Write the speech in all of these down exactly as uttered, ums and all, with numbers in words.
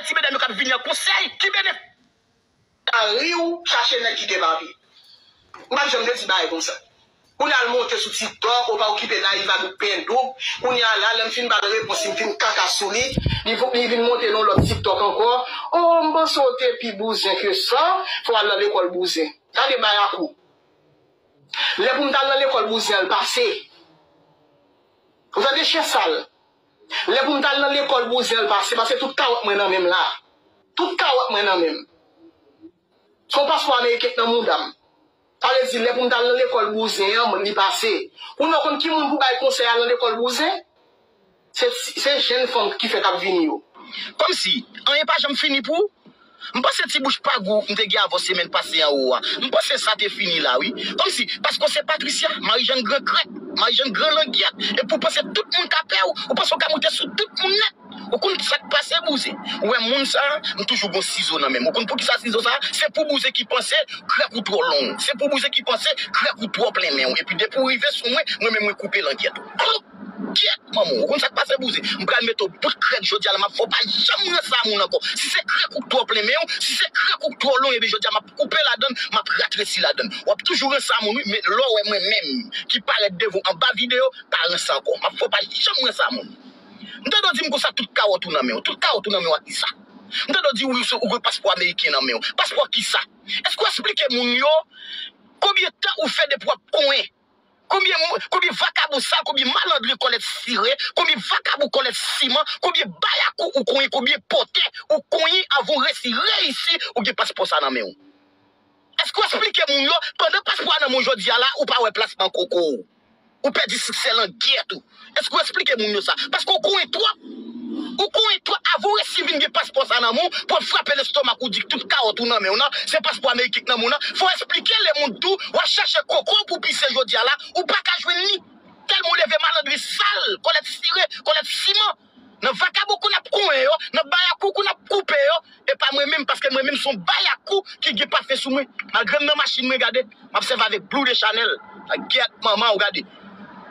ti medam yo k ap vini an konsèy, ki benefis? Mari w chache nèg ki gen papye. M pa t janm te di bagay konsa. Kounye a l monte sou TikTok, ou pa okipe Naïva Douk Pendouk. Kounye a la, lè m fin ba l repons, si m fin kaka sou li, li, vo- li vin monte nan lòt TikTok ankò. Oh, m panse w te pi bouzen ke sa, fò w al nan lekòl bouzen. Gade bayakou. Lè pou m t al nan lekòl bouzen an, l pase. Ou tande chen sal. Lè pou m t al nan lekòl bouzen an, l pase, paske tout kawòt mwen nan men m la. Tout kawòt mwen nan men m. Se yon paspò ameriken k nan mouda m. Sa vle di, lè pou m t al nan lekòl bouzen an, li pase. Ou nan konn ki moun pou bay konsèy al nan lekòl bouzen? Se, se jèn fanm ki fèk ap vini yo. Kòmsi, anyen pa janm fini pou ou? M panse ti bouch pa gou m te gen avè w semèn pase an ou a. M panse sa te fini la, wi. Kòmsi, paske w se Patricia, Marijàn gran krèk, Marijàn gran langyèt, epi w panse tout moun ka pè w, ou panse w ka moute sou tout moun nèt. Ou konn sa k pase, bouzen? Ou wè moun sa a, m toujou gon sizo nan men m. Ou konn poukisa sizo sa a? Se pou bouzen ki panse krèk ou twò long. Se pou bouzen ki panse krèk ou twò plen men w. Epi depi w rive sou mwen, mwen menm mwen koupe langyèt ou. Kloup! Gyèt manman w. Ou konn sa k pase, bouzen? M pral mete w bout krèk jodi a la, m ap fè w pa janm ranse a moun ankò. Si se krèk ou k twò plen men w, si se krèk ou k twò long, ebyen jodi a m ap koupe ladann, m ap ratresi ladann. W ap toujou ranse a moun, wi, men lè w wè mwen menm ki parèt devan w anba videyo, pa ranse ankò. M ap fè w pa janm ranse a moun. M tande w di m konsa tout kawòt ou nan men w. Tout kawòt ou nan men w ak kisa? M tande w di wi, ou gen paspò ameriken nan men w. Paspò kisa? Èske w esplike moun yo konbyen tan ou fè depi w ap konyen? Konbyen, konbyen vakabon sal, konbyen malandren kòlèt sire, konbyen vakabon kòlèt siman, konbyen bayakou ou konyen, konbyen pòtè ou konyen avan w resi reyisi ou gen paspò sa nan men w? Èske w esplike moun yo, pandan paspò a nan men w jodi a la, ou pa wè plas nan koko w? Ou pèdi siksè langyèt ou. Èske w esplike moun yo sa? Paske w konyen twòp. Ou konyen twòp. Avan w resi vin gen paspò sa nan men w, pou w ap frape lestomak ou di tout kawòt ou nan men w nan, se paspò ameriken k nan men w nan. Fò w esplike lemonn tou, w ap chache koko pou pise jodi a la, ou pa ka jwenn li. Tèlman w leve malandri sal, kòlèt sire, kòlèt siman. Nan vakabon kou n ap konyen yo, nan bayakou kou n ap koupe yo, e pa mwen menm, paske mwen menm se yon bayakou ki gen pafen sou mwen. Malgre m nan machin mwen, gade, m ap sèvi avèk Blue de Chanel. Gyèt manman w, gade.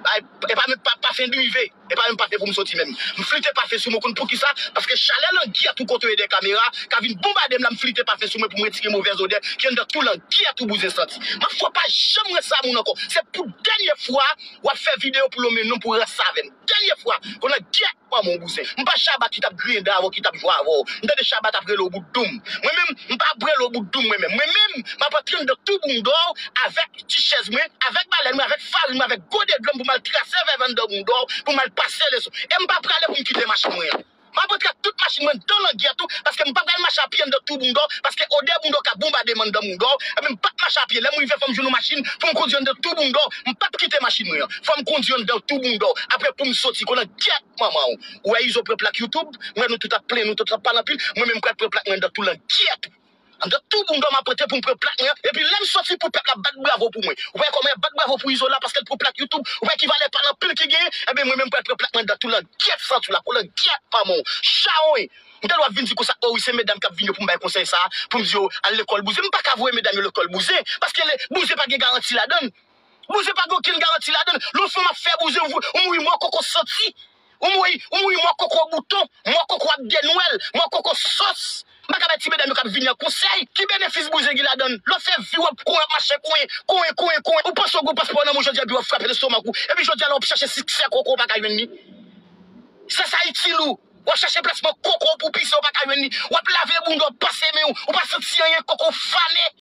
Ay, e pa menm pa, pafen drive, e pa menm pafen pou m soti menm. M flite pafen sou mwen, ou konn poukisa? Paske chalè langyèt ou kote w ye dèyè kamera ka vin bonbade m la, m flite pafen sou mwen pou m retire movèz odè ki anndan tou langyèt ou bouzen santi. M ap fè w pa janm ranse a moun ankò. Se pou dènye fwa w ap fè videyo pou lonmen non m pou ranse avè m. Dènye fwa, konnen gyèt manman w bouzen. M pa Shabba ki t ap griyen dan avè w, ki t ap jwe avè w. M tande Shabba t ap rele w bout doum. Mwen menm, m pa ap rele w bout doum mwen menm. Mwen menm, m ap antre anndan tou bounda w avèk ti chèz mwen, avèk balèn mwen, avèk farin mwen, avèk gode dlo m pou m al trase vèv anndan bounda w, pou m al pase leson. E m pa prale pou m kite machin mwen an. M ap antre ak tout machin mwen anndan langyèt ou, paske m pa pral mache a pye anndan tou bounda w, paske odè bounda w ka bonbade m anndan bounda w. Ebyen, m p ap mache a pye. Lè m rive, fò m jwenn yon machin pou m kondui anndan tou bounda w. M p ap kite machin mwen an. Fò m kondui anndan tou bounda w. Apre pou m soti, konnen gyèt manman w. Ou wè Izo pran plak YouTube, m wè nou tout ap plenn, nou tout ap pale anpil, mwen menm m pral pran plak mwen anndan tou langyèt ou. Anndan tou bounda w m ap antre pou m pran plak mwen an. Epi lè m soti pou pèp la ap bat bravo pou mwen. Ou wè kòman y ap bat bravo pou Izo la paske l pran plak YouTube? Ou wè ki valè pale anpil ki genyen? Ebyen mwen menm m pral pran plak mwen anndan tou langyèt santi w la, konnen gyèt manman w. Chawony! M tande w ap vin di konsa, o wi, se medam k ap vin yo pou m bay konsèy sa a, pou m di yo al lekòl bouzen. M pa ka voye medam yo lekòl bouzen, paske le, bouzen pa gen garanti ladann. Bouzen pa gen okenn garanti ladann. Lè w fanm ap fè bouzen, ou, ou mouri mò koko santi. Ou mouri, ou mouri mò koko bouton, mò koko ap dènwèl, mò koko sòs. M pa ka bay ti medam yo k ap vini an konsèy. Ki benefis bouzen gen ladann? Lè w fè vi w ap konyen, ap mache konyen, konyen, konyen, konyen. Ou panse w gen paspò nan men w jodi a, epi w ap frape lestomak ou. Epi jodi a la, w ap chache siksè koko, w pa ka jwenn li. Sa, sa itil ou? W ap chache plasman koko pou pise, w pa ka jwenn li. W ap lave bounda w, w ap pase men w, ou pa santi anyen, koko fane.